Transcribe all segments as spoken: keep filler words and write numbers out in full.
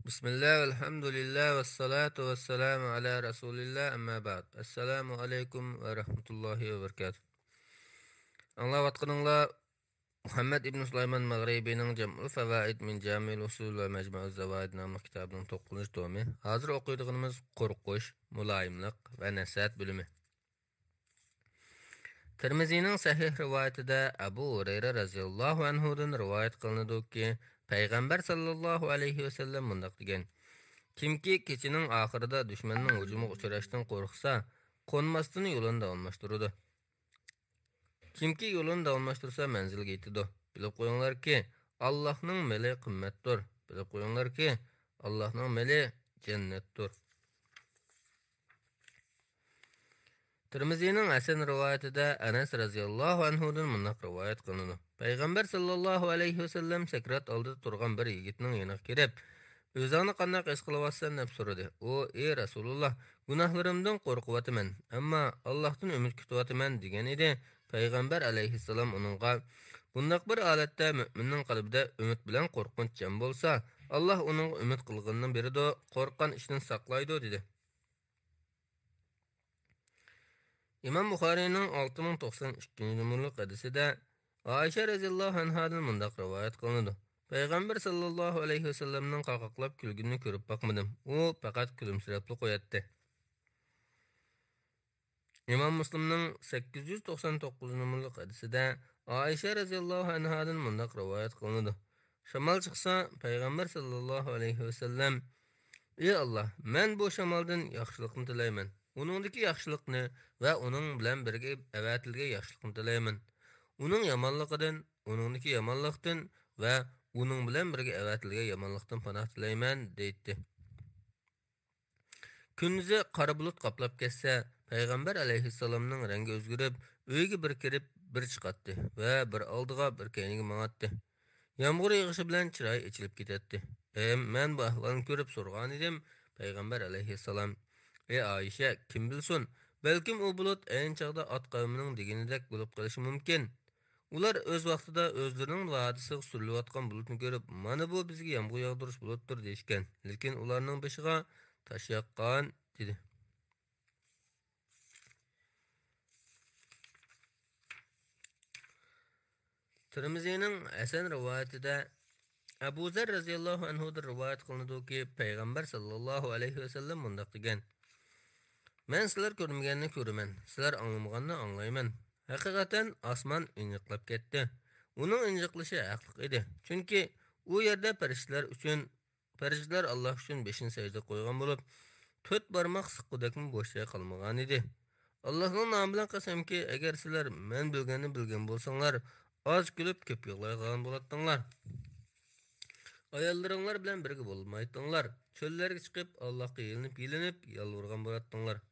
بىسمىللا، ۋەلھەمدۇلىللا، ۋەسسالاتۇ ۋەسسالامۇ ئەلا رەسۇلىللا، ئەمما بەئد. ئەسسالامۇ ئەلەيكۇم ۋە رەھمەتۇللاھى ۋە بەرىكاتۇھ. ئاڭلاۋاتقىنىڭلار مۇھەممەد ئىبن سۇلايمان مەغرىبىنىڭ جەمئۇل فەۋائىد مىن جامىئىل ئۇسۇل ۋە مەجمۇئىز زاۋائىد ناملىق كىتابىنىڭ توققۇزىنچى تومى. ھازىر ئوقۇيدىغىنىمىز قورقۇش، مۇلايىملىق ۋە نەسىھەت بۆلۈمى. تىرمىزىنىڭ سەھىھ رىۋايىتىدە ئەبۇ ھۇرەيرە رەزىياللاھۇ ئەنھۇدىن رىۋايەت قىلىنىدۇكى، پەيغەمبەر ساللاللاھۇ ئەلەيھى ۋەسەللەم مۇنداق دېگەن: كىمكى كېچىنىڭ ئاخىرىدا دۈشمەننىڭ ھۇجۇمىغا ئۇچراشتىن قورقسا، قونماستىن يولىنى داۋاملاشتۇرىدۇ. كىمكى يولىنى داۋاملاشتۇرسا، مەنزىلگە يېتىدۇ. بىلىپ قويۇڭلاركى، ئاللاھنىڭ مېلى قىممەتتۇر. بىلىپ قويۇڭلاركى، ئاللاھنىڭ مېلى جەننەتتۇر. تىرمىزىنىڭ ھەسەن رىۋايىتىدە ئەنەس رەزىياللاھۇ ئەنھۇدىن مۇنداق رىۋايەت قىلىنىدۇ: پەيغەمبەر ساللاللاھۇ ئەلەيھى ۋەسەللەم سەكرات ئالدىدا تۇرغان بىر يىگىتنىڭ يېنىغا كىرىپ، «ئۆزۈڭنى قانداق ھېس قىلىۋاتىسەن؟» دەپ سورىدى. ئۇ، «ئى رەسۇلۇللا، گۇناھلىرىمدىن قورقۇۋاتىمەن، ئەمما ئاللاھتىن ئۈمىد كۈتۈۋاتىمەن» دېگەن ئىدى. پەيغەمبەر ئەلەيھىسسالام ئۇنىڭغا، «بۇنداق بىر ھالەتتە مۆمىننىڭ قەلبىدە ئۈمىد بىلەن قورقۇنچ جەم بولسا، ئاللاھ ئۇنىڭغا ئۈمىد قىلغىنىنى بېرىدۇ، قورققان ئىشىدىن ساقلايدۇ» دېدى. ئىمام بۇخارىينىڭ ئالتە مىڭ توقسان ئىككىنچى نومۇرلۇق ھەدىسىدە ئائىشە رەزىياللاھۇ ئەنھادىن مۇنداق رىۋايەت قىلىنىدۇ: پەيغەمبەر ساللاللاھۇ ئەلەيھى ۋەسەللەمنىڭ قاقاقلاپ كۈلگىنىنى كۆرۈپ باقمىدىم. ئۇ پەقەت كۈلۈمسىرەپلا قوياتتى. ئىمام مۇسلىمنىڭ سەككىز يۈز توقسان توققۇز نومۇرلۇق ھەدىسىدە ئائىشە رەزىياللاھۇ ئەنھادىن مۇنداق رىۋايەت قىلىنىدۇ: شامال چىقسا، پەيغەمبەر ساللاللاھۇ ئەلەيھى ۋەسەللەم، «ئى ئاللاھ، مەن بۇ شامالدىن ياخشىلىقنى تىلەيمەن، ئۇنىڭدىكى ياخشىلىقنى ۋە ئۇنىڭ بىلەن بىرگە ئەۋەتىلگەن ياخشىلىقنى تىلەيمەن. ئۇنىڭ يامانلىقىدىن، ئۇنىڭدىكى يامانلىقتىن ۋە ئۇنىڭ بىلەن بىرگە ئەۋەتىلگەن يامانلىقتىن پاناھ تىلەيمەن» دەيتتى. كۈندۈزى قارا بۇلۇت قاپلاپ كەتسە، پەيغەمبەر ئەلەيھىسسالامنىڭ رەڭگى ئۆزگىرىپ، ئۆيگە بىر كىرىپ، بىر چىقاتتى ۋە بىر ئالدىغا، بىر كەينىگە ماڭاتتى. يامغۇر يېغىشى بىلەن چىرايى ئېچىلىپ كېتەتتى. ھەم مەن بۇ ئەھۋالنى كۆرۈپ سورىغانىدىم، پەيغەمبەر ئەلەيھىسسالام، «ئى ئائىشە، كىم بىلسۇن، بەلكىم ئۇ بۇلۇت ئەينى چاغدا ئات قەۋمىنىڭ دېگىنىدەك بولۇپ قېلىشى مۇمكىن. ئۇلار ئۆز ۋاقتىدا ئۆزلىرىنىڭ ۋادىسىغا سۈرۈلۈۋاتقان بۇلۇتنى كۆرۈپ، مانا بۇ بىزگە يامغۇر ياغدۇرۇش بۇلۇتتۇر دېيىشكەن. لېكىن ئۇلارنىڭ بېشىغا تاش ياغقان» دېدى. تىرمىزىنىڭ ھەسەن رىۋايىتىدە ئەبۇ زەر رەزىياللاھۇ ئەنھۇدىن رىۋايەت قىلىنىدۇكى، پەيغەمبەر ساللاللاھۇ ئەلەيھى ۋەسەللەم مۇنداق دېگەن: «مەن سىلەر كۆرمىگەننى كۆرىمەن، سىلەر ئاڭلىمىغاننى ئاڭلايمەن. ھەقىقەتەن ئاسمان ئىنجىقلاپ كەتتى. ئۇنىڭ ئىنجىقلىشى ھەقلىق ئىدى. چۈنكى ئۇ يەردە پەرىشتىلەر ئۈچۈن، پەرىشتىلەر ئاللاھ ئۈچۈن بېشىنى سەجدىگە قويغان بولۇپ، تۆت بارماق سىققۇدەكمۇ بوش جاي قالمىغانىدى. ئاللاھنىڭ نامى بىلەن قەسەمكى، ئەگەر سىلەر مەن بىلگەننى بىلگەن بولساڭلار، ئاز كۈلۈپ، كۆپ يىغلايدىغان بولاتتىڭلار. ئاياللىرىڭلار بىلەن بىرگە بولمايتتىڭلار. چۆللەرگە چىقىپ، ئاللاھقا يېلىنىپ-يېلىنىپ يالۋۇرغان بولاتتىڭلار.»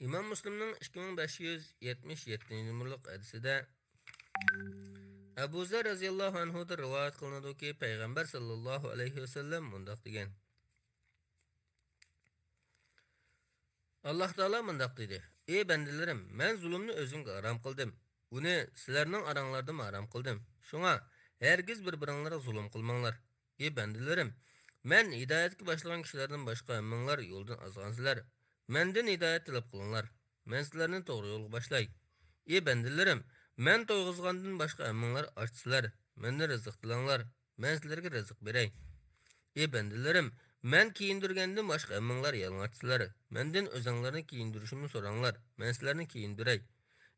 ئىمام مۇسلىمنىڭ ئىككى مىڭ بەش يۈز يەتمىش يەتتىنچى نومۇرلۇق ھەدىسىدە ئەبۇ زەر رەزىياللاھۇ ئەنھۇدىن رىۋايەت قىلىنىدۇكى، پەيغەمبەر ساللاللاھۇ ئەلەيھى ۋەسەللەم مۇنداق دېگەن: ئاللاھ تائالا مۇنداق دېدى: «ئى بەندىلىرىم، مەن زۇلۇمنى ئۆزۈمگە ھارام قىلدىم، ئۇنى سىلەرنىڭ ئاراڭلاردىمۇ ھارام قىلدىم. شۇڭا ھەرگىز بىر-بىرىڭلارغا زۇلۇم قىلماڭلار. ئى بەندىلىرىم، مەن ھىدايەتكە باشلىغان كىشىلەردىن باشقا ھەممىڭلار يولدىن ئازغانسىلەر. مەندىن ھىدايەت تەلەپ قىلىڭلار. مەن سىلەرنى توغرا يولغا باشلاي. ئى بەندىلىرىم، مەن تويغۇزغاندىن باشقا ھەممىڭلار ئاچسىلەر. مەندىن رىزىق تىلەڭلار. مەن سىلەرگە رىزىق بېرەي. ئى بەندىلىرىم، مەن كىيىندۈرگەندىن باشقا ھەممىڭلار يالىڭاچسىلەر. مەندىن ئۆزۈڭلارنى كىيىندۈرۈشۈمنى سوراڭلار. مەن سىلەرنى كىيىندۈرەي.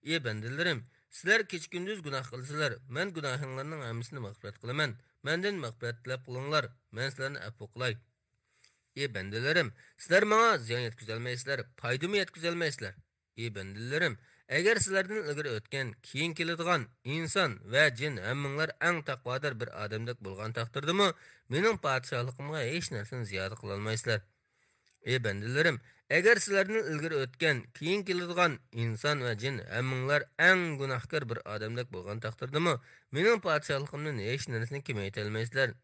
ئى بەندىلىرىم، سىلەر كېچە-كۈندۈز گۇناھ قىلىسىلەر. مەن گۇناھىڭلارنىڭ ھەممىسىنى مەغپىرەت قىلىمەن. مەندىن مەغپىرەت تىلەپ قىلىڭلار. مەن سىلەرنى ئەپۇ قىلاي. ئى بەندىلىرىم، سىلەر ماڭا زىيان يەتكۈزەلمەيسىلەر، پايدىمۇ يەتكۈزەلمەيسىلەر. ئى بەندىلىرىم، ئەگەر سىلەردىن ئىلگىرى ئۆتكەن، كېيىن كېلىدىغان ئىنسان ۋە جىن ھەممىڭلار ئەڭ تەقۋادار بىر ئادەمدەك بولغان تەقدىردىمۇ، مېنىڭ پادىشاھلىقىمغا ھېچ نەرسىنى زىيادە قىلالمايسىلەر. ئى بەندىلىرىم، ئەگەر سىلەردىن ئىلگىرى ئۆتكەن، كېيىن كېلىدىغان ئىنسان ۋە جىن ھەممىڭلار ئەڭ گۇناھكار بىر ئادەمدەك بولغان تەقدىردىمۇ، مېنىڭ پادىشاھلىقىمدىن ھېچ نەرسىنى كېمەيتەلمەيسىلەر.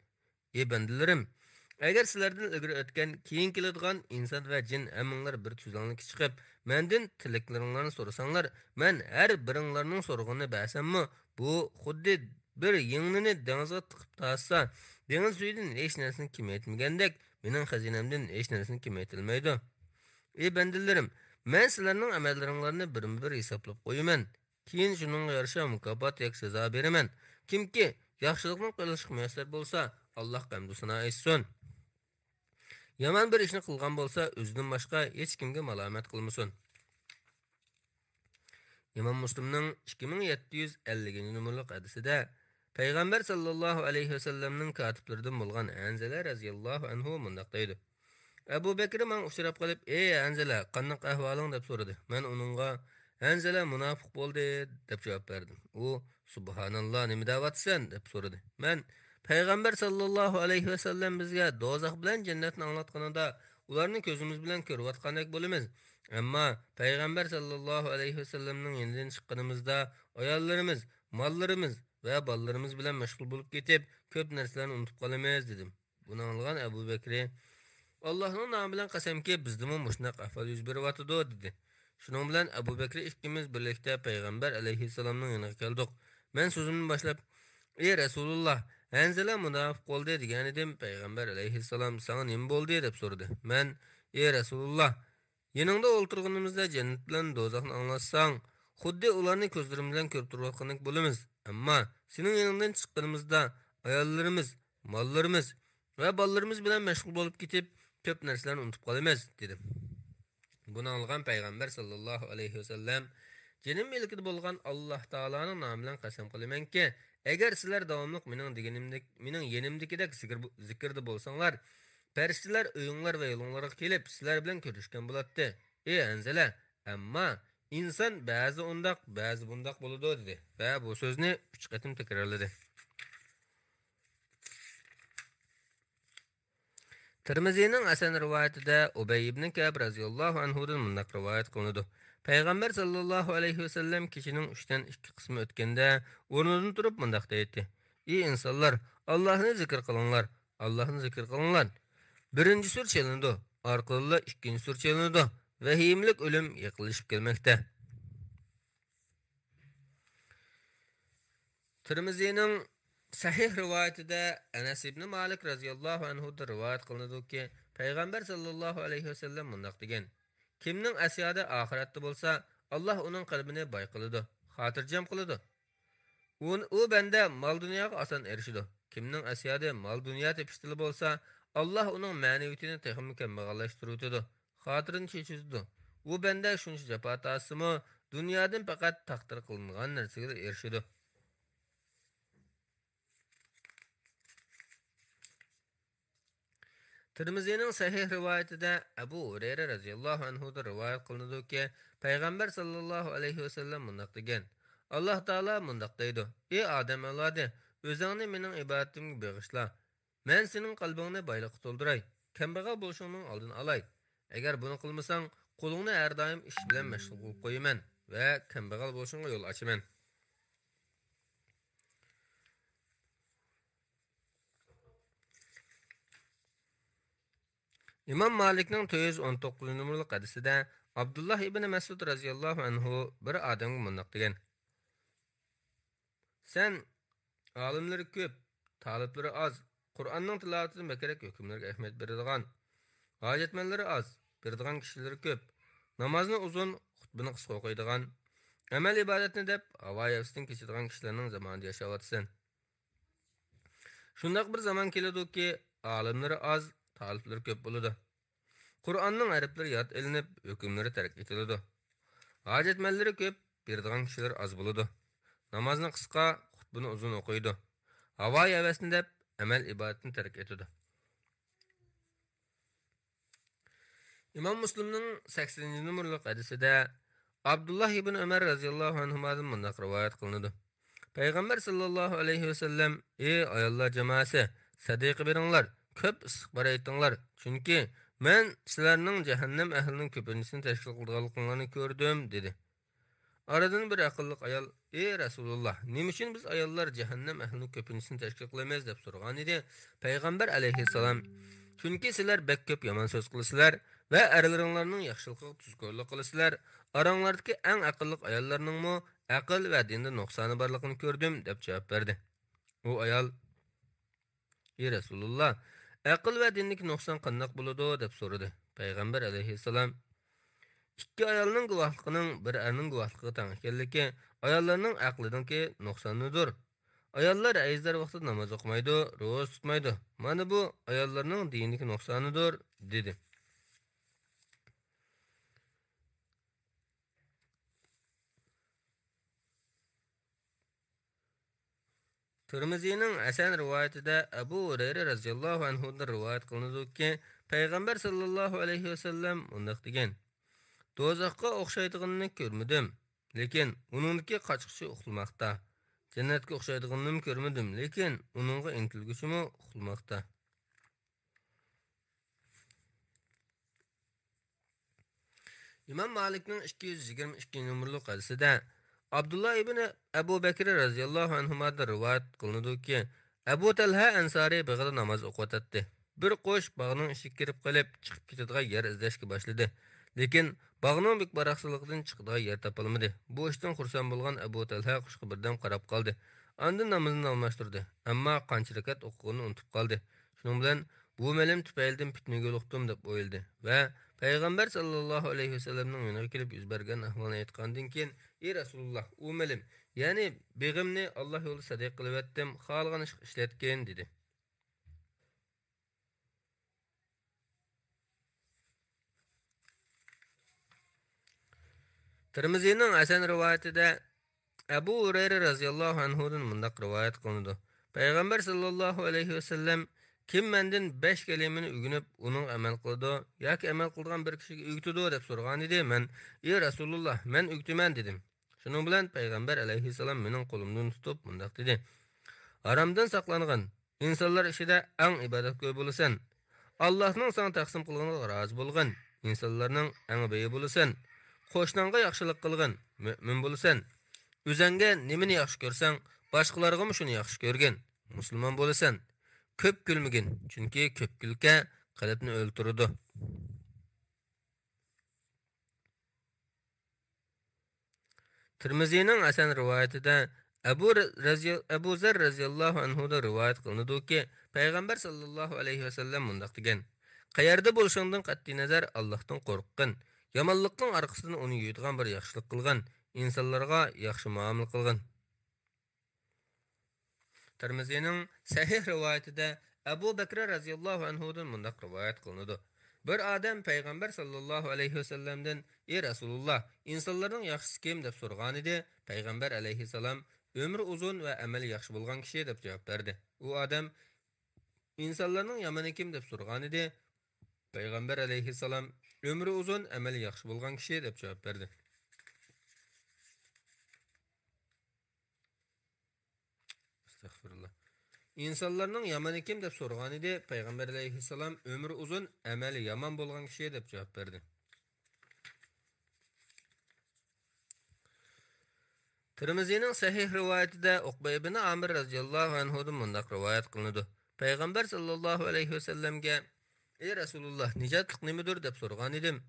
ئى بەندىلىرىم، ئەگەر سىلەردىن ئىلگىرى ئۆتكەن، كېيىن كېلىدىغان ئىنسان ۋە جىن ھەممىڭلار بىر تۈزلەڭلىككە چىقىپ، مەندىن تىلەكلىرىڭلارنى سورىساڭلار، مەن ھەر بىرىڭلارنىڭ سورىغىنىنى بەرسەممۇ، بۇ خۇددى بىر يىڭنىنى دېڭىزغا تىقىپ تارتسا، دېڭىز سۈيىدىن ھېچ نەرسىنى كېمەيتمىگەندەك، مېنىڭ خەزىنەمدىن ھېچ نەرسىنى كېمەيتەلمەيدۇ. ئى بەندىلىرىم، مەن سىلەرنىڭ ئەمەللىرىڭلارنى بىرمۇبىر ھېسابلاپ قويىمەن. كېيىن شۇنىڭغا يارىشا مۇكاپات ياكى جازا بېرىمەن. كىمكى ياخشىلىقنى قىلىشقا مۇيەسسەر بولسا، ئاللاھقا ھەمدۇ سانا ئېيتسۇن. يامان بىر ئىشنى قىلغان بولسا، ئۆزىدىن باشقا ھېچكىمگە مالامەت قىلمىسۇن. ئىمام مۇسلىمنىڭ ئىككى مىڭ يەتتە يۈز ئەللىكىنچى نومۇرلۇق ھەدىسىدە، پەيغەمبەر ساللاللاھۇ ئەلەيھى ۋەسەللەمنىڭ كاتىپلىرىدىن بولغان ھەنزەلە رەزىياللاھۇ ئەنھۇ مۇنداق دەيدۇ: ئەبۇ بەكرى ماڭا ئۇچراپ قېلىپ، «ئەي ھەنزەلە، قانداق ئەھۋالىڭ؟» دەپ سورىدى. مەن ئۇنىڭغا، «ھەنزەلە مۇناپىق بولدى» دەپ جاۋاب بەردىم. ئۇ، «سۇبھاناللا، نېمە دەۋاتىسەن؟» دەپ سورىدى. مەن، «پەيغەمبەر ساللاللاھۇ ئەلەيھى ۋەسەللەم بىزگە دوزاخ بىلەن جەننەتنى ئاڭلاتقىنىدا، ئۇلارنى كۆزىمىز بىلەن كۆرۈۋاتقاندەك بولىمىز. ئەمما پەيغەمبەر ساللاللاھۇ ئەلەيھى ۋەسەللەمنىڭ يېنىدىن چىققىنىمىزدا، ئاياللىرىمىز، ماللىرىمىز ۋە بالىلىرىمىز بىلەن مەشغۇل بولۇپ كېتىپ، كۆپ نەرسىلەرنى ئۇنتۇپ قالىمىز» دېدىم. بۇنى ئاڭلىغان ئەبۇ بەكرى، «ئاللاھنىڭ نامى بىلەن قەسەمكى، بىزدىمۇ مۇشۇنداق ئەھۋال يۈز بېرىۋاتىدۇ» دېدى. شۇنىڭ بىلەن ئەبۇ بەكرى ئىككىمىز بىرلىكتە پەيغەمبەر ئەلەيھىسسالامنىڭ يېنىغا كەلدۇق. مەن سۆزۈمنى باشلاپ، «ئى رەسۇلۇللا، ھەنزىلە مۇناپىق بولدى» دېگەنىدىم. پەيغەمبەر ئەلەيھىسسالام، «ساڭا نېمە بولدى؟» دەپ سورىدى. مەن، «ئى رەسۇلۇللا، يېنىڭدا ئولتۇرغىنىمىزدا جەننەت بىلەن دوزاخنى ئاڭلاتساڭ، خۇددى ئۇلارنى كۆزلىرىمىز بىلەن كۆرۈپ تۇرۇۋاتقاندەك بولىمىز. ئەمما سېنىڭ يېنىڭدىن چىققىنىمىزدا ئاياللىرىمىز، ماللىرىمىز ۋە بالىلىرىمىز بىلەن مەشغۇل بولۇپ كېتىپ، كۆپ نەرسىلەرنى ئۇنتۇپ قالىمىز» دېدىم. بۇنى ئاڭلىغان پەيغەمبەر ساللاللاھۇ ئەلەيھى ۋەسەللەم، «جېنىم مىلكىدە بولغان ئاللاھ تائالانىڭ نامى بىلەن قەسەم قىلىمەنكى، ئەگەر سىلەر داۋاملىق مېنىڭ دېگىنىمدەك، مېنىڭ يېنىمدىكىدەك زىكىر، زىكىردە بولساڭلار، پەرىشتىلەر ئۆيۈڭلار ۋە يولۇڭلارغا كېلىپ، سىلەر بىلەن كۆرۈشكەن بولاتتى. ئى ھەنزەلە، ئەمما ئىنسان بەزى ئۇنداق، بەزى بۇنداق بولىدۇ» دېدى ۋە بۇ سۆزنى ئۈچ قېتىم تەكرارلىدى. تىرمىزىنىڭ ھەسەن رىۋايىتىدە ئۇبەي ئىبنى كەئب رەزىياللاھۇ ئەنھۇدىن مۇنداق رىۋايەت قىلىنىدۇ: پەيغەمبەر ساللاللاھۇ ئەلەيھى ۋەسەللەم كېچىنىڭ ئۈچتىن ئىككى قىسمى ئۆتكەندە ئورنىدىن تۇرۇپ مۇنداق دەيتتى: «ئى ئىنسانلار، ئاللاھنى زىكىر قىلىڭلار، ئاللاھنى زىكىر قىلىڭلار. بىرىنچى سۈر چېلىنىدۇ، ئارقىدىنلا ئىككىنچى سۈر چېلىنىدۇ، ۋەھىمىلىك ئۆلۈم يېقىنلىشىپ كەلمەكتە.» تىرمىزىنىڭ سەھىھ رىۋايىتىدە ئەنەس ئىبنى مالىك رەزىياللاھۇ ئەنھۇدىن رىۋايەت قىلىنىدۇكى، پەيغەمبەر ساللاللاھۇ ئەلەيھى ۋەسەللەم مۇنداق دېگەن: «كىمنىڭ ئەسيادى ئاخىرەتتە بولسا، ئاللاھ ئۇنىڭ قەلبىنى باي قىلىدۇ، خاتىرجەم قىلىدۇ. ئۇ، ئۇ بەندە مال-دۇنياغا ئاسان ئېرىشىدۇ. كىمنىڭ ئەسيادى مال-دۇنيا تېپىشتىلا بولسا، ئاللاھ ئۇنىڭ مەنىۋىيىتىنى تېخىمۇ كەمبەغەللەشتۈرۈۋېتىدۇ، خاتىرىنى چېچىۋېتىدۇ. ئۇ بەندە شۇنچە جاپا تارتسىمۇ، دۇنيادىن پەقەت تەقدىر قىلىنغان نەرسىگىلا ئېرىشىدۇ.» تىرمىزىنىڭ سەھىھ رىۋايىتىدە ئەبۇ ھۇرەيرە رەزىياللاھۇ ئەنھۇدىن رىۋايەت قىلىنىدۇكى، پەيغەمبەر ساللاللاھۇ ئەلەيھى ۋەسەللەم مۇنداق دېگەن: «ئاللاھ تائالا مۇنداق دەيدۇ: ئى ئادەم ئەۋلادى، ئۆزۈڭنى مېنىڭ ئىبادىتىمگە بېغىشلا. مەن سېنىڭ قەلبىڭنى بايلىققا تولدۇراي، كەمبەغەل بولۇشۇڭنىڭ ئالدىنى ئالاي. ئەگەر بۇنى قىلمىساڭ، قولۇڭنى ھەر دائىم ئىش بىلەن مەشغۇل قىلىپ قويىمەن ۋە كەمبەغەل بولۇشۇڭغا يول ئاچىمەن.» ئىمام مالىكنىڭ تۆت يۈز ئون توققۇزىنچى نومۇرلۇق ھەدىسىدە ئابدۇللاھ ئىبنى مەسئۇد رەزىياللاھۇ ئەنھۇ بىر ئادەمگە مۇنداق دېگەن: «سەن ئالىملىرى كۆپ، تالىپلىرى ئاز، قۇرئاننىڭ تىلاۋىتىدىن بەكرەك ھۆكۈملەرگە ئەھمىيەت بېرىدىغان، ھاجەتمەنلىرى ئاز، بېرىدىغان كىشىلىرى كۆپ، نامازنى ئۇزۇن، خۇتبىنى قىسقا ئوقۇيدىغان، ئەمەل-ئىبادەتنى دەپ ھاۋا-ھەۋىسىدىن كېچىدىغان كىشىلەرنىڭ زامانىدا ياشاۋاتىسەن. شۇنداق بىر زامان كېلىدۇكى، ئالىملىرى ئاز، تالىپلىرى كۆپ بولىدۇ. قۇرئاننىڭ ھەرپلىرى ياد ئېلىنىپ، ھۆكۈملىرى تەرك ئېتىلىدۇ. ھاجەتمەنلىرى كۆپ، بېرىدىغان كىشىلەر ئاز بولىدۇ. نامازنى قىسقا، خۇتبىنى ئۇزۇن ئوقۇيدۇ. ھاۋا-ھەۋەسنى دەپ، ئەمەل-ئىبادەتنى تەرك ئېتىدۇ.» ئىمام مۇسلىمنىڭ سەكسىنىنچى نومۇرلۇق ھەدىسىدە ئابدۇللاھ ئىبن ئۆمەر رەزىياللاھۇ ئەنھۇمادىن مۇنداق رىۋايەت قىلىنىدۇ: پەيغەمبەر ساللاللاھۇ ئەلەيھى ۋەسەللەم: «ئى ئاياللار جامائەسى، سەدىقە بېرىڭلار، كۆپ ئىستىغپار ئېيتىڭلار، چۈنكى مەن سىلەرنىڭ جەھەننەم ئەھلىنىڭ كۆپىنچىسىنى تەشكىل قىلىدىغانلىقىڭلارنى كۆردۈم» دېدى. ئارىدىن بىر ئەقىللىق ئايال: «ئى رەسۇلۇللاھ، نېمە ئۈچۈن بىز ئاياللار جەھەننەم ئەھلىنىڭ كۆپىنچىسىنى تەشكىل قىلىمىز؟» دەپ سورىغانىدى. پەيغەمبەر ئەلەيھىسسالام: چۈنكى سىلەر بەك كۆپ يامان سۆز قىلىسىلەر ۋە ئەرلىرىڭلارنىڭ ياخشىلىقىغا تۇزكورلۇق قىلىسىلەر. ئاراڭلاردىكى ئەڭ ئەقىللىق ئاياللارنىڭمۇ ئەقىل ۋە دىندا نۇقسانى بارلىقىنى كۆردۈم» دەپ جاۋاب بەردى. ئۇ ئايال: «ئى رەسۇلۇللا، ئەقىل ۋە دىندىكى نۇقسان قانداق بولىدۇ؟» دەپ سورىدى. پەيغەمبەر ئەلەيھىسسالام: «ئىككى ئايالنىڭ گۇۋاھلىقىنىڭ بىر ئەرنىڭ گۇۋاھلىقىغا تەڭ ئىكەنلىكى ئاياللارنىڭ ئەقلىدىكى نۇقساندىدۇر. ئاياللار ھەيزلەر ۋاقتىدا ناماز ئوقۇمايدۇ، روزا تۇتمايدۇ. مانا بۇ ئاياللارنىڭ دىنىدىكى نۇقسانىدۇر» دېدى. تىرمىزىنىڭ ھەسەن رىۋايىتىدە ئەبۇ ھۇرەيرە رەزىياللاھۇ ئەنھۇدىن رىۋايەت قىلىنىدۇكى، پەيغەمبەر ساللاللاھۇ ئەلەيھى ۋەسەللەم مۇنداق دېگەن: «دوزاخقا ئوخشايدىغىنىنى كۆرمىدىم، لېكىن ئۇنىڭدىكى قاچقۇچى ئۇخلىماقتا. جەننەتكە ئوخشايدىغىنىنىمۇ كۆرمىدىم، لېكىن ئۇنىڭغا ئىنتىلگۈچىمۇ ئۇخلىماقتا.» ئىمام مالىكنىڭ ئىككى يۈز يىگىرمە ئىككىنچى نومۇرلۇق ھەدىسىدە ئابدۇللا ئىبنى ئەبۇ بەكرى رەزىياللاھۇ ئەنھۇمادىن رىۋايەت قىلىنىدۇكى، ئەبۇ تەلھە ئەنسارى بېغىدا ناماز ئوقۇۋاتاتتى. بىر قۇش باغنىڭ ئىچىگە كىرىپ قېلىپ، چىقىپ كېتىدىغان يەر ئىزدەشكە باشلىدى. لېكىن باغنىڭ بۈك-باراقسىلىقىدىن چىقىدىغان يەر تاپالمىدى. بۇ ئىشتىن خۇرسەن بولغان ئەبۇ تەلھە قۇشقا بىردەم قاراپ قالدى. ئاندىن نامىزىنى ئالماشتۇردى. ئەمما قانچە رەكەت ئوقۇغىنىنى ئۇنتۇپ قالدى. شۇنىڭ بىلەن «بۇ مېلىم تۈپەيلىدىن پىتنىگە يولۇقتۇم» دەپ ئويلىدى ۋە پەيغەمبەر ساللاللاھۇ ئەلەيھى ۋەسەللەمنىڭ يېنىغا كېلىپ يۈز بەرگەن ئەھۋالنى ئېيتقاندىن كېيىن: «ئى رەسۇلۇللا، ئۇ مېلىم، يەنى بېغىمنى ئاللا يولىدا سەدىقە قىلىۋەتتىم، خالىغان ئىشقا ئىشلەتكىن» دېدى. تىرمىزىنىڭ ھەسەن رىۋايىتىدە ئەبۇ ھۇرەيرە رەزىياللاھۇ ئەنھۇدىن مۇنداق رىۋايەت قىلىنىدۇ: پەيغەمبەر ساللاللاھۇ ئەلەيھى ۋەسەللەم: «كىم مەندىن بەش كەلىمىنى ئۆگىنىپ، ئۇنىڭغا ئەمەل قىلىدۇ ياكى ئەمەل قىلىدىغان بىر كىشىگە ئۆگىتىدۇ؟» دەپ سورىغانىدى. مەن: «ئى رەسۇلۇللا، مەن ئۆگىتىمەن» دېدىم. شۇنىڭ بىلەن پەيغەمبەر ئەلەيھىسسالام مېنىڭ قولۇمدىن تۇتۇپ مۇنداق دېدى: «ھارامدىن ساقلانغىن، ئىنسانلار ئىچىدە ئەڭ ئىبادەتگۈر بولىسەن. ئاللاھنىڭ ساڭا تەقسىم قىلغىنىغا رازى بولغىن، ئىنسانلارنىڭ ئەڭ بېيى بولىسەن. قوشناڭغا ياخشىلىق قىلغىن، مۆمىن بولىسەن. ئۆزەڭگە نېمىنى ياخشى كۆرسەڭ، باشقىلارغىمۇ شۇنى ياخشى كۆرگىن، مۇسۇلمان بولىسەن. كۆپ كۈلمىگىن، چۈنكى كۆپ كۈلكە قەلبنى ئۆلتۈرىدۇ.» تىرمىزىنىڭ ھەسەن رىۋايىتىدە ئەبۇ رە-، رەزىيال-، ئەبۇ زەر رەزىياللاھۇ ئەنھۇدىن رىۋايەت قىلىنىدۇكى، پەيغەمبەر ساللاللاھۇ ئەلەيھى ۋەسەللەم مۇنداق دېگەن: «قەيەردە بولۇشۇڭدىن قەتئىينەزەر، ئاللاھتىن قورققىن. يامانلىقنىڭ ئارقىسىدىن ئۇنى يۇيىدىغان بىر ياخشىلىق قىلغىن، ئىنسانلارغا ياخشى مۇئامىلە قىلغىن.» تىرمىزىنىڭ سەھىھ رىۋايىتىدە ئەبۇ بەكرى رەزىياللاھۇ ئەنھۇدىن مۇنداق رىۋايەت قىلىنىدۇ: بىر ئادەم پەيغەمبەر ساللاللاھۇ ئەلەيھى ۋەسەللەمدىن: «ئى رەسۇلۇللا، ئىنسانلارنىڭ ياخشىسى كىم؟» دەپ سورىغانىدى. پەيغەمبەر ئەلەيھىسسالام: «ئۆمرى ئۇزۇن ۋە ئەمەلى ياخشى بولغان كىشى» دەپ جاۋاب بەردى. ئۇ ئادەم: «ئىنسانلارنىڭ يامىنى كىم؟» دەپ سورىغانىدى. پەيغەمبەر ئەلەيھىسسالام: «ئۆمرى ئۇزۇن، ئەمەلى ياخشى بولغان كىشى» دەپ جاۋاب بەردى. ئەستەغپىرۇللا. «ئىنسانلارنىڭ يامىنى كىم؟» دەپ سورىغانىدى. پەيغەمبەر ئەلەيھىسسالام: «ئۆمرى ئۇزۇن، ئەمەلى يامان بولغان كىشى» دەپ جاۋاب بەردى. تىرمىزىنىڭ سەھىھ رىۋايىتىدە ئۇقبە ئىبنى ئامىر رەزىياللاھۇ ئەنھۇدىن مۇنداق رىۋايەت قىلىنىدۇ: پەيغەمبەر ساللاللاھۇ ئەلەيھى ۋەسەللەمگە: «ئەي رەسۇلۇللا، نىجاتلىق نېمىدۇر؟» دەپ سورىغانىدىم.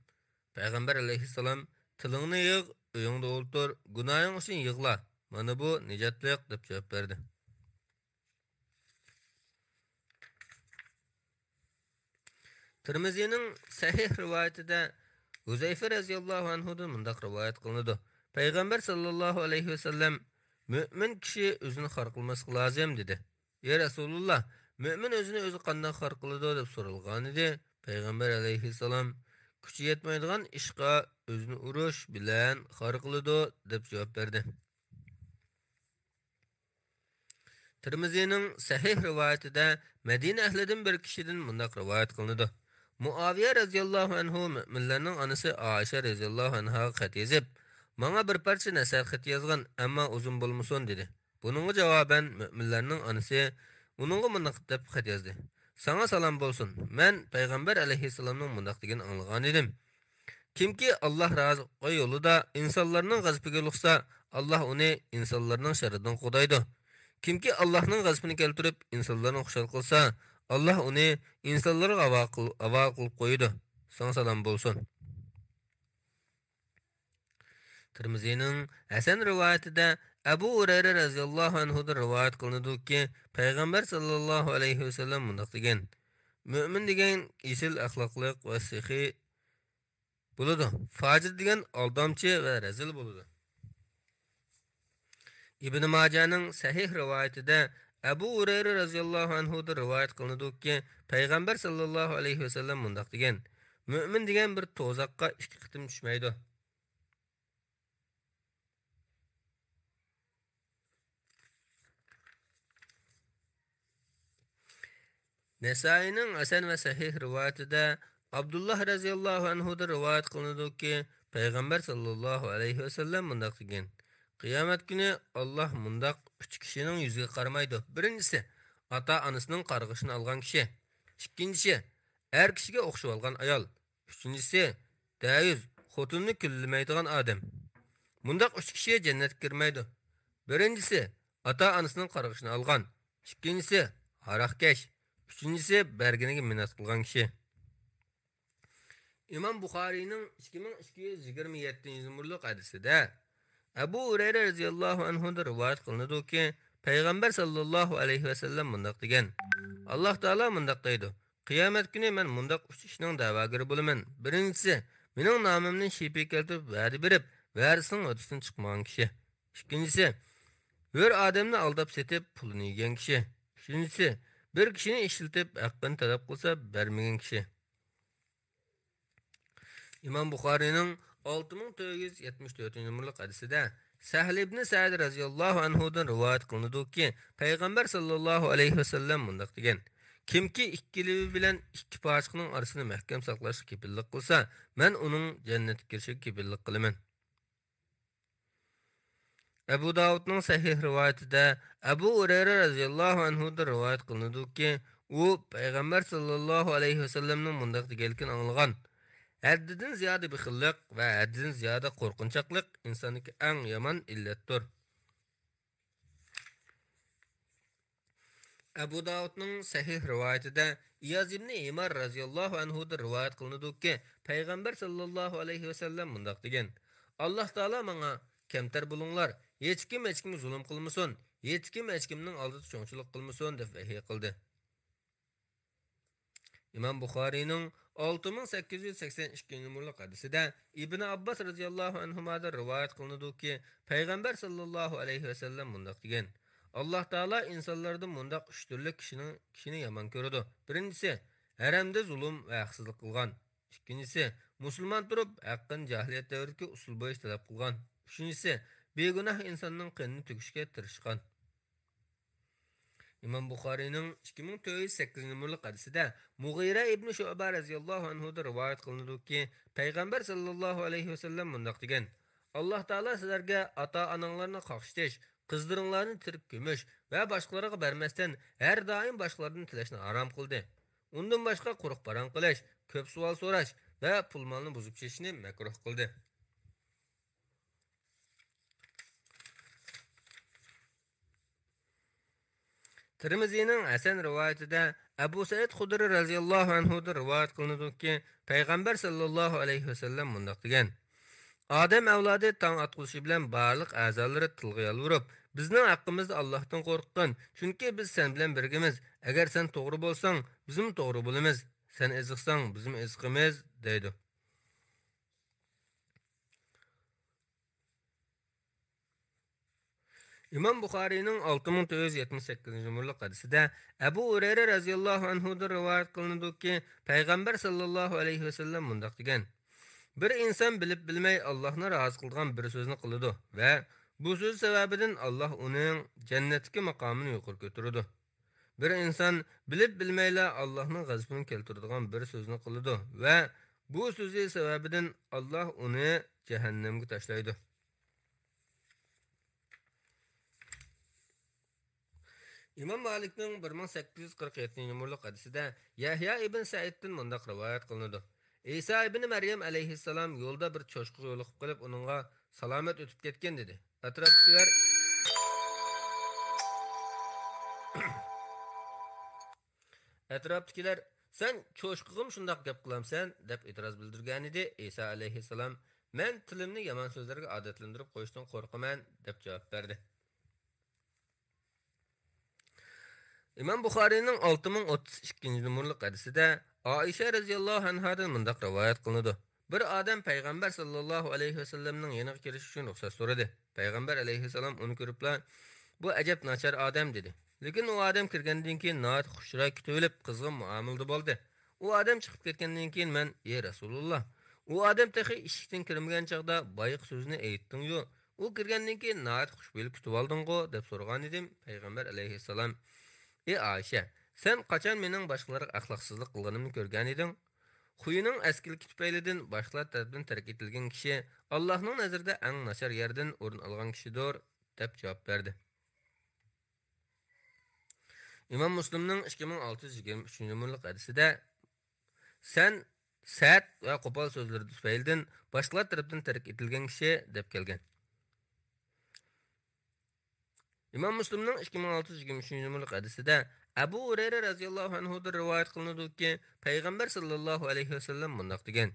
پەيغەمبەر ئەلەيھىسسالام: «تىلىڭنى يىغ، ئۆيۈڭدە ئولتۇر، گۇناھىڭ ئۈچۈن يىغلا، مانا بۇ نىجاتلىق» دەپ جاۋاب بەردى. تىرمىزىنىڭ سەھىھ رىۋايىتىدە ھۇزەيفە رەزىياللاھۇ ئەنھۇدىن مۇنداق رىۋايەت قىلىنىدۇ: پەيغەمبەر ساللاللاھۇ ئەلەيھى ۋەسەللەم: «مۆمىن كىشى ئۆزىنى خار قىلماسلىقى لازىم» دېدى. «ئەي رەسۇلۇللا، مۆمىن ئۆزىنى ئۆزى قانداق خار قىلىدۇ؟» دەپ سورالغانىدى. پەيغەمبەر ئەلەيھىسسالام: «كۈچى يەتمەيدىغان ئىشقا ئۆزىنى ئۇرۇش بىلەن خار قىلىدۇ» دەپ جاۋاب بەردى. تىرمىزىنىڭ سەھىھ رىۋايىتىدە مەدىنە ئەھلىدىن بىر كىشىدىن مۇنداق رىۋايەت قىلىنىدۇ: مۇئاۋىيە رەزىياللاھۇ ئەنھۇ مۆمىنلەرنىڭ ئانىسى ئائىشە رەزىياللاھۇ ئەنھاغا خەت يېزىپ، ماڭا بىر پارچە نەسىھەت خېتى يازغىن، ئەمما ئۇزۇن بولمىسۇن، دېدى. بۇنىڭغا جاۋابەن مۆمىنلەرنىڭ ئانىسى ئۇنىڭغا مۇنداق دەپ خەت يازدى: ساڭا سالام بولسۇن، مەن پەيغەمبەر ئەلەيھىسسالامنىڭ مۇنداق دېگىنىنى ئاڭلىغانىدىم: كىمكى ئاللاھ رازىلىقى يولىدا ئىنسانلارنىڭ غەزىپىگە يولۇقسا، ئاللاھ ئۇنى ئىنسانلارنىڭ شەررىدىن قوغدايدۇ. كىمكى ئاللاھنىڭ غەزىپىنى كەلتۈرۈپ ئىنسانلارنى خۇشال قىلسا، ئاللاھ ئۇنى ئىنسانلارغا ھاۋالە قىل-، ھاۋالە قىلىپ قويىدۇ. ساڭا سالام بولسۇن. تىرمىزىنىڭ ھەسەن رىۋايىتىدە ئەبۇ ھۇرەيرە رەزىياللاھۇ ئەنھۇدىن رىۋايەت قىلىنىدۇكى، پەيغەمبەر ساللاللاھۇ ئەلەيھى ۋەسەللەم مۇنداق دېگەن: مۆمىن دېگەن ئېسىل ئەخلاقلىق ۋە سېخىي بولىدۇ، پاجىر دېگەن ئالدامچى ۋە رەزىل بولىدۇ. ئىبن ماجانىڭ سەھىھ رىۋايىتىدە ئەبۇ ھۇرەيرە رەزىياللاھۇ ئەنھۇدىن رىۋايەت قىلىنىدۇكى، پەيغەمبەر ساللاللاھۇ ئەلەيھى ۋەسەللەم مۇنداق دېگەن: مۆمىن دېگەن بىر توزاققا ئىككى قېتىم چۈشمەيدۇ. نەسائىينىڭ ھەسەن ۋە سەھىھ رىۋايىتىدە ئابدۇللاھ رەزىياللاھۇ ئەنھۇدىن رىۋايەت قىلىنىدۇكى، پەيغەمبەر ساللاللاھۇ ئەلەيھى ۋەسەللەم مۇنداق دېگەن: قىيامەت كۈنى ئاللاھ مۇنداق ئۈچ كىشىنىڭ يۈزىگە قارىمايدۇ. بىرىنچىسى، ئاتا-ئانىسىنىڭ قارغىشىنى ئالغان كىشى. ئىككىنچىسى، ئەر كىشىگە ئوخشىۋالغان ئايال. ئۈچىنچىسى، دەيۇس، خوتۇنىنى كۈنلىمەيدىغان ئادەم. مۇنداق ئۈچ كىشى جەننەتكە كىرمەيدۇ. بىرىنچىسى، ئاتا-ئانىسىنىڭ قارغىشىنى ئالغان. ئىككىنچىسى، ھاراقكەش. ئۈچىنچىسى، بەرگىنىگە مىننەت قىلغان كىشى. ئىمام بۇخارىينىڭ ئىككى مىڭ ئىككى يۈز يىگىرمە يەتتىنچى نومۇرلۇق ھەدىسىدە ئەبۇ ھۇرەيرە رەزىياللاھۇ ئەنھۇدىن رىۋايەت قىلىنىدۇكى، پەيغەمبەر ساللاللاھۇ ئەلەيھى ۋەسەللەم مۇنداق دېگەن: ئاللاھ تائالا مۇنداق دەيدۇ: قىيامەت كۈنى مەن مۇنداق ئۈچ ئىشنىڭ دەۋاگىرى بولىمەن. بىرىنچىسى، مېنىڭ نامىمنى شىپى كەلتۈرۈپ ۋەدە بېرىپ، ۋەدىسىنىڭ ھۆددىسىدىن چىقمىغان كىشى. ئىككىنچىسى، ھۆر ئادەمنى ئالداپ سېتىپ پۇلىنى يېگەن كىشى. ئۈچىنچىسى، بىر كىشىنى ئىشلىتىپ ھەققىنى تەلەپ قىلسا بەرمىگەن كىشى. ئىمام بۇخارىينىڭ ئالتە مىڭ تۆت يۈز يەتمىش تۆتىنچى نومۇرلۇق ھەدىسىدە سەھل ئىبنى سەئىد رەزىياللاھۇ ئەنھۇدىن رىۋايەت قىلىنىدۇكى، پەيغەمبەر ساللاللاھۇ ئەلەيھى ۋەسەللەم مۇنداق دېگەن: كىمكى ئىككى لېۋى بىلەن ئىككى پاچىقىنىڭ ئارىسىنى مەھكەم ساقلاشقا كېپىللىك قىلسا، مەن ئۇنىڭ جەننەتكە كىرىشىگە كېپىللىك قىلىمەن. ئەبۇ داۋۇدنىڭ سەھىھ رىۋايىتىدە ئەبۇ ھۇرەيرە رەزىياللاھۇ ئەنھۇدىن رىۋايەت قىلىنىدۇكى، ئۇ پەيغەمبەر ساللاللاھۇ ئەلەيھى ۋەسەللەمنىڭ مۇنداق دېگەنلىكىنى ئاڭلىغان: ھەددىدىن زىيادە بېخىللىق ۋە ھەددىدىن زىيادە قورقۇنچاقلىق ئىنساندىكى ئەڭ يامان ئىللەتتۇر. ئەبۇ داۋۇدنىڭ سەھىھ رىۋايىتىدە ئىياز ئىبنى ھىمار رەزىياللاھۇ ئەنھۇدىن رىۋايەت قىلىنىدۇكى، پەيغەمبەر ساللاللاھۇ ئەلەيھى ۋەسەللەم مۇنداق دېگەن: ئاللاھ تائالا ماڭا، كەمتەر بولۇڭلار، ھېچكىم ھېچكىمگە زۇلۇم قىلمىسۇن، ھېچكىم ھېچكىمنىڭ ئالدىدا چوڭچىلىق قىلمىسۇن، دەپ ۋەھىي قىلدى. ئىمام بۇخارىينىڭ ئالتە مىڭ سەككىز يۈز سەكسەن ئىككىنچى نومۇرلۇق ھەدىسىدە ئىبنى ئابباس رەزىياللاھۇ ئەنھۇمادىن رىۋايەت قىلىنىدۇكى، پەيغەمبەر ساللاللاھۇ ئەلەيھى ۋەسەللەم مۇنداق دېگەن: ئاللاھ تائالا ئىنسانلاردىن مۇنداق ئۈچ تۈرلۈك كىشىنىڭ، كىشىنى يامان كۆرىدۇ. بىرىنچىسى، ھەرەمدە زۇلۇم ۋە ھەقسىزلىق قىلغان. ئىككىنچىسى، مۇسۇلمان تۇرۇپ، ھەققىنى جاھىلىيەت دەۋرىدىكى ئۇسۇل بويىچە تەلەپ قىلغان. ئۈچىنچىسى، بىگۇناھ ئىنساننىڭ قېنىنى تۆكۈشكە تىرىشقان. ئىمام بۇخارىينىڭ ئىككى مىڭ تۆت يۈز سەككىزىنچى نومۇرلۇق ھەدىسىدە مۇغىرە ئىبنى شۇئبە رەزىياللاھۇ ئەنھۇدىن رىۋايەت قىلىنىدۇكى، پەيغەمبەر ساللاللاھۇ ئەلەيھى ۋەسەللەم مۇنداق دېگەن: ئاللاھ تائالا سىلەرگە ئاتا-ئاناڭلارنى قاقشىتىش، قىزلىرىڭلارنى تىرىك كۆمۈش ۋە باشقىلارغا بەرمەستىن، ھەر دائىم باشقىلاردىن تىلەشنى ھارام قىلدى. ئۇندىن باشقا قۇرۇق پاراڭ قىلىش، كۆپ سوئال سوراش ۋە پۇل-مالنى بۇزۇپ چېچىشنى مەكرۇھ قىلدى. تىرمىزىنىڭ ھەسەن رىۋايىتىدە ئەبۇ سەئىد خۇدرى رەزىياللاھۇ ئەنھۇدىن رىۋايەت قىلىنىدۇكى، پەيغەمبەر ساللاللاھۇ ئەلەيھى ۋەسەللەم مۇنداق دېگەن: ئادەم ئەۋلادى تاڭ ئاتقۇزۇشى بىلەن بارلىق ئەزالىرى تىلغا يالۋۇرۇپ، بىزنىڭ ھەققىمىزدە ئاللاھتىن قورققىن، چۈنكى بىز سەن بىلەن بىرگىمىز، ئەگەر سەن توغرا بولساڭ، بىزمۇ توغرا بولىمىز، سەن ئېزىقساڭ، بىزمۇ ئېزىقىمىز، دەيدۇ. ئىمام بۇخارىينىڭ ئالتە مىڭ تۆت يۈز يەتمىش سەككىزىنچى نومۇرلۇق ھەدىسىدە ئەبۇ ھۇرەيرە رەزىياللاھۇ ئەنھۇدىن رىۋايەت قىلىنىدۇكى، پەيغەمبەر ساللاللاھۇ ئەلەيھى ۋەسەللەم مۇنداق دېگەن: بىر ئىنسان بىلىپ بىلمەي ئاللاھنى رازى قىلىدىغان بىر سۆزنى قىلىدۇ ۋە بۇ سۆز سەۋەبىدىن ئاللاھ ئۇنىڭ جەننەتتىكى ماقامىنى يۇقىرى كۆتۈرىدۇ. بىر ئىنسان بىلىپ بىلمەيلا ئاللاھنىڭ غەزىپىنى كەلتۈرىدىغان بىر سۆزنى قىلىدۇ ۋە بۇ سۆزى سەۋەبىدىن ئاللاھ ئۇنى جەھەننەمگە تاشلايدۇ. ئىمام مالىكنىڭ بىر مىڭ سەككىز يۈز قىرىق يەتتىنچى نومۇرلۇق ھەدىسىدە يەھيا ئىبن سەئىدتىن مۇنداق رىۋايەت قىلىنىدۇ: ئىسا ئىبن مەريەم ئەلەيھىسسالام يولدا بىر چوشقىغا يولۇقۇپ قېلىپ، ئۇنىڭغا سالامەت ئۆتۈپ كەتكىن، دېدى. ئەتراپتىكىلەر ئەتراپتىكىلەر، سەن چوشقىغىمۇ شۇنداق گەپ قىلامسەن؟ دەپ ئېتىراز بىلدۈرگەنىدى. ئىسا ئەلەيھىسسالام، مەن تىلىمنى يامان سۆزلەرگە ئادەتلەندۈرۈپ قويۇشتىن قورقىمەن، دەپ جاۋاب بەردى. ئىمام بۇخارىينىڭ ئالتە مىڭ ئوتتۇز ئىككىنچى نومۇرلۇق ھەدىسىدە ئائىشە رەزىياللاھۇ ئەنھادىن مۇنداق رىۋايەت قىلىنىدۇ: بىر ئادەم پەيغەمبەر ساللاللاھۇ ئەلەيھى ۋەسەللەمنىڭ يېنىغا كىرىش ئۈچۈن رۇخسەت سورىدى. پەيغەمبەر ئەلەيھىسسالام ئۇنى كۆرۈپلا، بۇ ئەجەب ناچار ئادەم، دېدى. لېكىن ئۇ ئادەم كىرگەندىن كېيىن ناھايىتى خۇش چىراي كۈتۈۋېلىپ، قىزغىن مۇئامىلىدە بولدى. ئۇ ئادەم چىقىپ كەتكەندىن كېيىن مەن، ئى رەسۇلۇللا، ئۇ ئادەم تېخى ئىشىكتىن كىرمىگەن چاغدا بايىقى سۆزنى ئېيتتىڭ-يۇ، ئۇ كىرگەندىن كېيىن ناھايىتى خۇش پېئىل كۈتۈۋالدىڭغۇ؟ دەپ سورىغانىدىم. پەيغەمبەر ئەلەيھىسسالام، ئى ئائىشە، سەن قاچان مېنىڭ باشقىلارغا ئەخلاقسىزلىق قىلغىنىمنى كۆرگەنىدىڭ؟ خۇيىنىڭ ئەسكىلىكى تۈپەيلىدىن باشقىلار تەرىپىدىن تەرك ئېتىلگەن كىشى ئاللاھنىڭ نەزىرىدە ئەڭ ناچار يەردىن ئورۇن ئالغان كىشىدۇر، دەپ جاۋاب بەردى. ئىمام مۇسلىمنىڭ ئىككى مىڭ ئالتە يۈز يىگىرمە ئۈچىنچى نومۇرلۇق ھەدىسىدە، سەن سەت ۋە قوپال سۆزلىرى تۈپەيلىدىن باشقىلار تەرىپىدىن تەرك ئېتىلگەن كىشى، دەپ كەلگەن. ئىمام مۇسلىمنىڭ ئىككى مىڭ ئالتە يۈز يىگىرمە ئۈچىنچى نومۇرلۇق ھەدىسىدە ئەبۇ ھۇرەيرە رەزىياللاھۇ ئەنھۇدىن رىۋايەت قىلىنىدۇكى، پەيغەمبەر ساللاللاھۇ ئەلەيھى ۋەسەللەم مۇنداق دېگەن: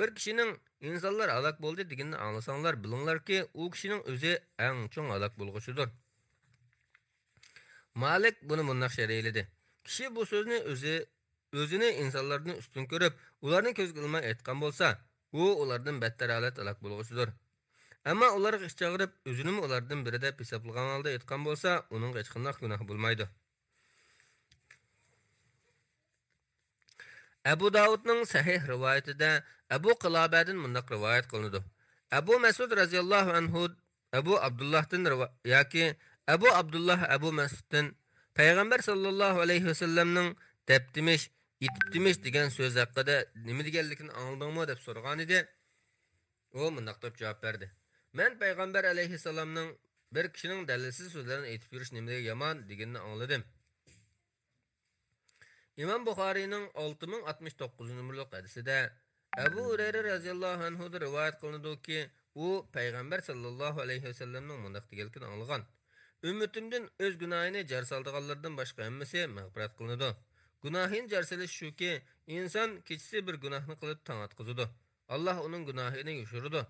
بىر كىشىنىڭ ئىنسانلار ھالاك بولدى دېگىنىنى ئاڭلىساڭلار، بىلىڭلاركى، ئۇ كىشىنىڭ ئۆزى ئەڭ چوڭ ھالاك بولغۇچىدۇر. مالىك بۇنى مۇنداق شەرھلىدى: كىشى بۇ سۆزنى ئۆزى، ئۆزىنى ئىنسانلاردىن ئۈستۈن كۆرۈپ، ئۇلارنى كۆزگە ئىلماي ئېيتقان بولسا، ئۇ ئۇلاردىن بەتتەر ھالەتتە ھالاك بولغۇچىدۇر. ئەمما ئۇلارغا ئىچ ئاغرىپ، ئۆزىنىمۇ ئۇلاردىن بىرى دەپ ھېسابلىغان ھالدا ئېيتقان بولسا، ئۇنىڭغا ھېچقانداق گۇناھ بولمايدۇ. ئەبۇ داۋۇدنىڭ سەھىھ رىۋايىتىدە ئەبۇ قىلابەدىن مۇنداق رىۋايەت قىلىنىدۇ: ئەبۇ مەسئۇد رەزىياللاھۇ ئەنھۇ ئەبۇ ئابدۇللاھتىن رىۋا-، ياكى ئەبۇ ئابدۇللاھ ئەبۇ مەسئۇدتىن پەيغەمبەر ساللاللاھۇ ئەلەيھى ۋەسەللەمنىڭ دەپتىمىش، ئېتىپتىمىش دېگەن سۆز ھەققىدە نېمە دېگەنلىكىنى ئاڭلىدىڭمۇ؟ دەپ سورىغانىدى. ئۇ مۇنداق دەپ جاۋاب بەردى: مەن پەيغەمبەر ئەلەيھىسسالامنىڭ بىر كىشىنىڭ دەلىلسىز سۆزلەرنى ئېيتىپ يۈرۈش نېمىدېگەن يامان دېگىنىنى ئاڭلىدىم. ئىمام بۇخارىينىڭ ئالتە مىڭ ئاتمىش توققۇزىنچى نومۇرلۇق ھەدىسىدە ئەبۇ ھۇرەيرە رەزىياللاھۇ ئەنھۇدىن رىۋايەت قىلىنىدۇكى، ئۇ پەيغەمبەر ساللاللاھۇ ئەلەيھى ۋەسەللەمنىڭ مۇنداق دېگەنلىكىنى ئاڭلىغان: ئۈممىتىمدىن ئۆز گۇناھىنى جار سالىدىغانلاردىن باشقا ھەممىسى مەغپىرەت قىلىنىدۇ. گۇناھىنى جار سېلىش شۇكى، ئىنسان كېچىسى بىر گۇناھنى قىلىپ تاڭ ئاتقۇزىدۇ. ئاللاھ ئۇنىڭ گۇناھىنى يوشۇرىدۇ.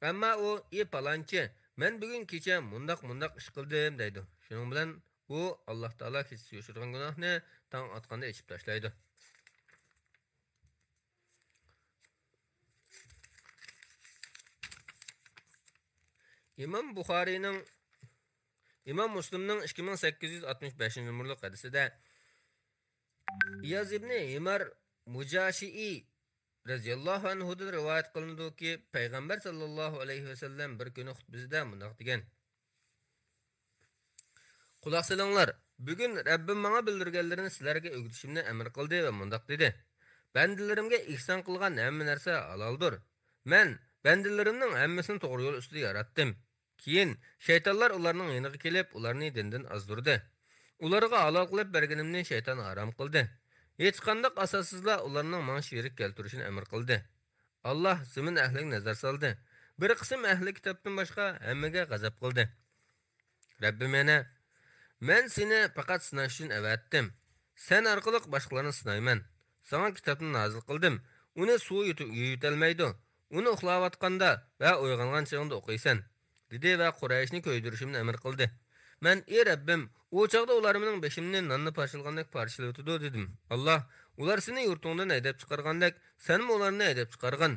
ئەمما ئۇ، ئى پالانچى، مەن بۈگۈن كېچە مۇنداق، مۇنداق ئىش قىلدىم، دەيدۇ. شۇنىڭ بىلەن ئۇ ئاللاھ تائالا كېچىسى يوشۇرغان گۇناھنى تاڭ ئاتقاندا ئېچىپ تاشلايدۇ. ئىمام بۇخارىينىڭ، ئىمام مۇسلىمنىڭ ئىككى مىڭ سەككىز يۈز ئاتمىش بەشىنچى نومۇرلۇق ھەدىسىدە ئىياز ئىبنى ھىمار مۇجاشىئى رەزىياللاھۇ ئەنھۇدىن رىۋايەت قىلىنىدۇكى، پەيغەمبەر ساللاللاھۇ ئەلەيھى ۋەسەللەم بىر كۈنى خۇتبىسىدە مۇنداق دېگەن: قۇلاق سېلىڭلار، بۈگۈن رەببىم ماڭا بىلدۈرگەنلىرىنى سىلەرگە ئۆگىتىشىمنى ئەمر قىلدى ۋە مۇنداق دېدى: بەندىلىرىمگە ئېھسان قىلغان ھەممە نەرسە ھالالدۇر. مەن بەندىلىرىمنىڭ ھەممىسىنى توغرا يول ئۈستىدە ياراتتىم. كېيىن شەيتانلار ئۇلارنىڭ يېنىغا كېلىپ، ئۇلارنى دىندىن ئازدۇردى. ئۇلارغا ھالال قىلىپ بەرگىنىمنى شەيتان ھارام قىلدى. ھېچقانداق ئاساسسىزلا ئۇلارنىڭ ماڭا شېرىك كەلتۈرۈشىنى ئەمر قىلدى. ئاللاھ زېمىن ئەھلىگە نەزەر سالدى. بىر قىسىم ئەھلى كىتابتىن باشقا ھەممىگە غەزەپ قىلدى. رەببىم يەنە: مەن سېنى پەقەت سىناش ئۈچۈن ئەۋەتتىم. سەن ئارقىلىق باشقىلارنى سىنايمەن. ساڭا كىتابنى نازىل قىلدىم. ئۇنى سۇ يۇتۇ-، يۇيۇۋېتەلمەيدۇ. ئۇنى ئۇخلاۋاتقاندا ۋە ئويغانغان چېغىڭدا ئوقۇيسەن، دېدى ۋە قۇرەيشنى كۆيدۈرۈشۈمنى ئەمر قىلدى. مەن: ئى رەببىم، ئۇ چاغدا ئۇلار مېنىڭ بېشىمنى ناننى پارچىلىۋېتىدۇ، دېدىم. ئاللاھ: ئۇلار سېنى يۇرتۇڭدىن ھەيدەپ چىقارغاندەك، سەنمۇ ئۇلارنى ھەيدەپ چىقارغىن.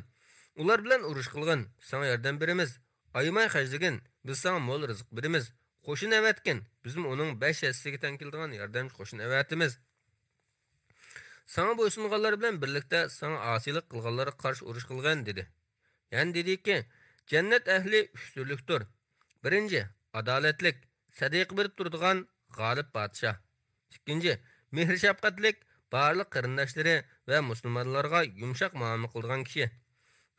ئۇلار بىلەن ئۇرۇش قىلغىن، ساڭا ياردەم بېرىمىز. ئايىماي خەجلىگىن، بىز ساڭا مول رىزىق بېرىمىز. قوشۇن ئەۋەتكىن، بىزمۇ ئۇنىڭ بەش ھەسسىسىگە تەڭ كېلىدىغان ياردەمچى قوشۇن ئەۋەتىمىز. ساڭا بويسۇنغانلار بىلەن بىرلىكتە ساڭا ئاسىيلىق قىلغانلارغا قارشى ئۇرۇش قىلغىن، دېدى. يەنە دېدىكى، جەننەت ئەھلى ئۈچ تۈرلۈكتۇر. بىرىنچى، ئادالەتلىك، سەدىقە بېرىپ تۇرىدىغان غالىب پادىشاھ. ئىككىنچى، مېھىر-شەپقەتلىك، بارلىق قېرىنداشلىرى ۋە مۇسۇلمانلارغا يۇمشاق مۇئامىلە قىلىدىغان كىشى.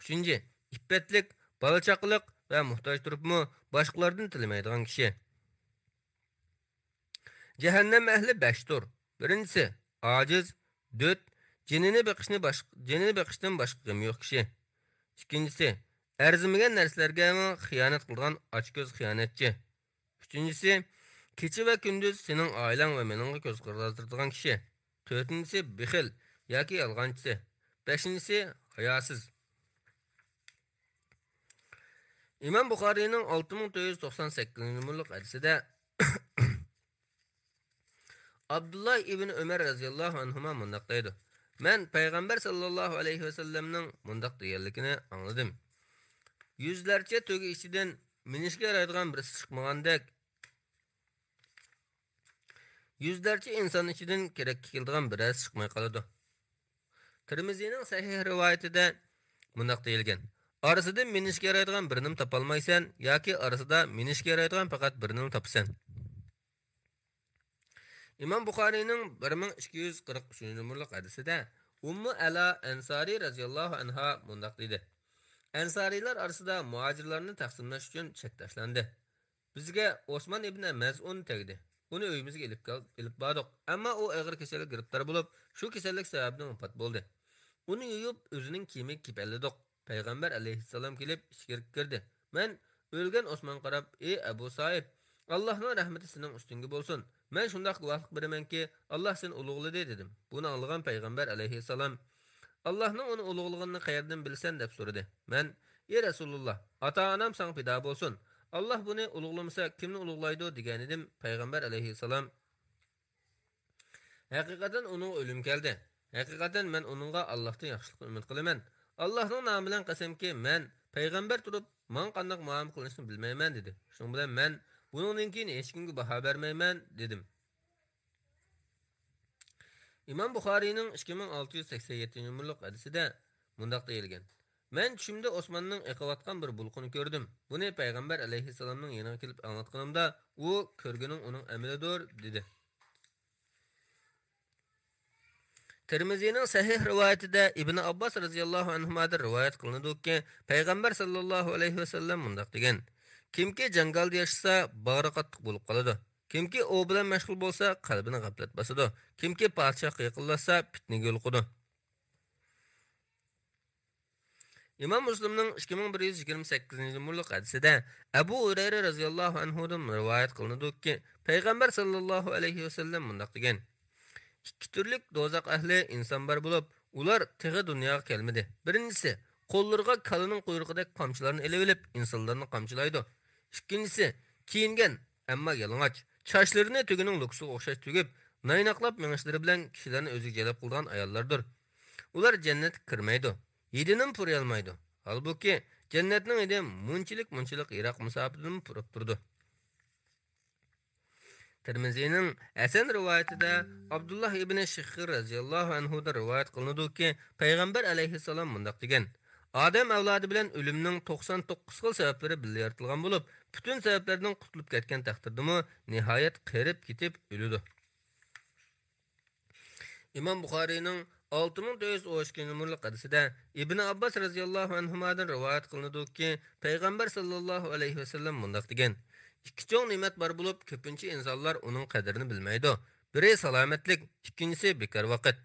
ئۈچىنچى، ئىپپەتلىك، بالا-چاقىلىق ۋە موھتاج تۇرۇپمۇ باشقىلاردىن تىلىمەيدىغان كىشى. جەھەننەم ئەھلى بەشتۇر. بىرىنچىسى، ئاجىز، دۆت، جېنىنى بېقىشنى باش-، جېنىنى بېقىشتىن باشقا غېمى يوق كىشى. ئىككىنچىسى، ئەرزىمىگەن نەرسىلەرگىمۇ خىيانەت قىلىدىغان ئاچكۆز خىيانەتچى. ئۈچىنچىسى، كېچە ۋە كۈندۈز سېنىڭ ئائىلەڭ ۋە مېنىڭغا كۆز قىرازلىتىدىغان كىشى. تۆتىنچىسى بېخىل ياكى يالغانچى، بەشىنچىسى ھاياسىز. ئىمام بۇخارىينىڭ ئالتە مىڭ تۆت يۈز توقسان سەككىزىنچى نومۇرلۇق ھەدىسىدە ئابدۇللا ئىبن ئۆمەر رەزىياللاھۇ ئەنھۇما مۇنداق دەيدۇ: مەن پەيغەمبەر ساللاللاھۇ ئەلەيھى ۋەسەللەمنىڭ مۇنداق دېگەنلىكىنى ئاڭلىدىم: يۈزلەرچە تۆگە ئىچىدىن مىنىشكە يارايدىغان بىرسى چىقمىغاندەك، يۈزلەرچە ئىنسان ئىچىدىن كېرەككە كېلىدىغان بىرەرسى چىقماي قالىدۇ. تىرمىزىنىڭ سەھىھ رىۋايىتىدە مۇنداق دېيىلگەن: ئارىسىدا مىنىشكە يارايدىغان بىرىنىمۇ تاپالمايسەن ياكى ئارىسىدا مىنىشكە يارايدىغان پەقەت بىرىنىلا تاپىسەن. ئىمام بۇخارىينىڭ بىر مىڭ ئىككى يۈز قىرىق ئۈچىنچى نومۇرلۇق ھەدىسىدە ئۇممۇ ئەلا ئەنسارى رەزىياللاھۇ ئەنھا مۇنداق دېدى: ئەنسارىيلار ئارىسىدا مۇھاجىرلارنى تەقسىملەش ئۈچۈن چەك تاشلاندى. بىزگە ئوسمان ئىبن مەزئۇن تەگدى. ئۇنى ئۆيىمىزگە ئېلىپ كەل-، ئېلىپ باردۇق. ئەمما ئۇ ئېغىر كېسەلگە گىرىپتار بولۇپ، شۇ كېسەللىك سەۋەبىدىن ۋاپات بولدى. ئۇنى يۇيۇپ، ئۆزىنىڭ كىيىمىگە كېپەنلىدۇق. پەيغەمبەر ئەلەيھىسسالام كېلىپ، ئىچكىرىگە كىردى. مەن ئۆلگەن ئوسمانغا قاراپ: «ئى ئەبۇ سائىب، ئاللاھنىڭ رەھمىتى سېنىڭ ئۈستۈڭگە بولسۇن. مەن شۇنداق گۇۋاھلىق بېرىمەنكى، ئاللاھ سېنى ئۇلۇغلىدى» دېدىم. بۇنى ئاڭلىغان پەيغەمبەر ئەلەيھىسسالام: «ئاللاھنىڭ ئۇنى ئۇلۇغلىغىنىنى قەيەردىن بىلىسەن؟» دەپ سورىدى. مەن: «ئى رەسۇلۇللاھ، ئاتا-ئانام ساڭا پىدا بولسۇن. ئاللاھ بۇنى ئۇلۇغلىمىسا، كىمنى ئۇلۇغلايدۇ؟» دېگەنىدىم. پەيغەمبەر ئەلەيھىسسالام: «ھەقىقەتەن ئۇنىڭغا ئۆلۈم كەلدى. ھەقىقەتەن مەن ئۇنىڭغا ئاللاھتىن ياخشىلىقنى ئۈمىد قىلىمەن. ئاللاھنىڭ نامى بىلەن قەسەمكى، مەن پەيغەمبەر تۇرۇپ، ماڭا قانداق مۇئامىلە قىلىنىشنى بىلمەيمەن» دېدى. شۇنىڭ بىلەن مەن: «بۇنىڭدىن كېيىن ھېچكىمگە باھا بەرمەيمەن» دېدىم. ئىمام بۇخارىينىڭ ئىككى مىڭ ئالتە يۈز سەكسەن يەتتىنچى نومۇرلۇق ھەدىسىدە مۇنداق دېيىلگەن: «مەن چۈشۈمدە ئوسماننىڭ ئېقىۋاتقان بىر بۇلقىنى كۆردۈم. بۇنى پەيغەمبەر ئەلەيھىسسالامنىڭ يېنىغا كېلىپ ئاڭلاتقىنىمدا، ئۇ، كۆرگىنىڭ ئۇنىڭ ئەمىلىدۇر، دېدى.» تىرمىزىنىڭ سەھىھ رىۋايىتىدە ئىبن ئابباس رەزىياللاھۇ ئەنھۇمادىن رىۋايەت قىلىنىدۇكى، پەيغەمبەر ساللاللاھۇ ئەلەيھى ۋەسەللەم مۇنداق دېگەن: «كىمكى جاڭگالدا ياشىسا، باغرى قاتتىق بولۇپ قالىدۇ. كىمكى ئوۋ بىلەن مەشغۇل بولسا، قەلبىنى غەپلەت باسىدۇ. كىمكى پادىشاھقا يېقىنلاشسا، پىتنىگە يولۇقىدۇ.» ئىمام مۇسلىمنىڭ ئىككى مىڭ بىر يۈز يىگىرمە سەككىزىنچى نومۇرلۇق ھەدىسىدە ئەبۇ ھۇرەيرە رەزىياللاھۇ ئەنھۇدىن رىۋايەت قىلىنىدۇكى، پەيغەمبەر ساللاللاھۇ ئەلەيھى ۋەسەللەم مۇنداق دېگەن: «ئىككى تۈرلۈك دوزاخ ئەھلى ئىنسان بار بولۇپ، ئۇلار تېخى دۇنياغا كەلمىدى. بىرىنچىسى، قوللىرىغا كالىنىڭ قۇيرۇقىدەك قامچىلارنى ئېلىۋېلىپ، ئىنسانلارنى قامچىلايدۇ. ئىككىنچىسى، كىيىنگەن، ئەمما يالىڭاچ، چاچلىرىنى تۆگىنىڭ لوكىسىغا ئوخشاش تۆگۈپ، نايناقلاپ مېڭىشلىرى بىلەن كىشىلەرنى ئۆزىگە جەلپ قىلىدىغان ئاياللاردۇر. ئۇلار جەننەتكە كىرمەيدۇ، ھىدىنىمۇ پۇرىيالمايدۇ. ھالبۇكى، جەننەتنىڭ ھىدى مۇنچىلىك، مۇنچىلىق يىراق مۇساپىدىنمۇ پۇراپ تۇرىدۇ.» تىرمىزىنىڭ ھەسەن رىۋايىتىدە ئابدۇللاھ ئىبنى شىخخىر رەزىياللاھۇ ئەنھۇدىن رىۋايەت قىلىنىدۇكى، پەيغەمبەر ئەلەيھىسسالام مۇنداق دېگەن: «ئادەم ئەۋلادى بىلەن ئۆلۈمنىڭ توقسان توققۇز خىل سەۋەبلىرى بىللە يارىتىلغان بولۇپ، پۈتۈن سەۋەبلەردىن قۇتۇلۇپ كەتكەن تەقدىردىمۇ، نىھايەت قېرىپ كېتىپ ئۆلىدۇ.» ئىمام بۇخارىينىڭ ئالتە مىڭ تۆت يۈز ئون ئىككىنچى نومۇرلۇق ھەدىسىدە ئىبن ئابباس رەزىياللاھۇ ئەنھۇمادىن رىۋايەت قىلىنىدۇكى، پەيغەمبەر ساللاللاھۇ ئەلەيھى ۋەسەللەم مۇنداق دېگەن: «ئىككى چوڭ نېمەت بار بولۇپ، كۆپىنچە ئىنسانلار ئۇنىڭ قەدرىنى بىلمەيدۇ. بىرى سالامەتلىك، ئىككىنچىسى بىكار ۋاقىت.»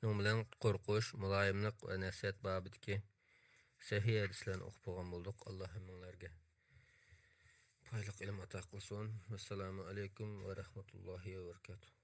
شۇنىڭ بىلەن قورقۇش، مۇلايىملىق ۋە نەسىھەت بابىدىكى سەھىھ ھەدىسلەرنى ئوقۇپ بولغان بولدۇق. ئاللا ھەممىڭلارگە پايدىلىق ئىلىم ئاتا قىلسۇن. ۋەسسالامۇ ئەلەيكۇم ۋە رەھمەتۇللاھى ۋە بەرىكاتۇھ.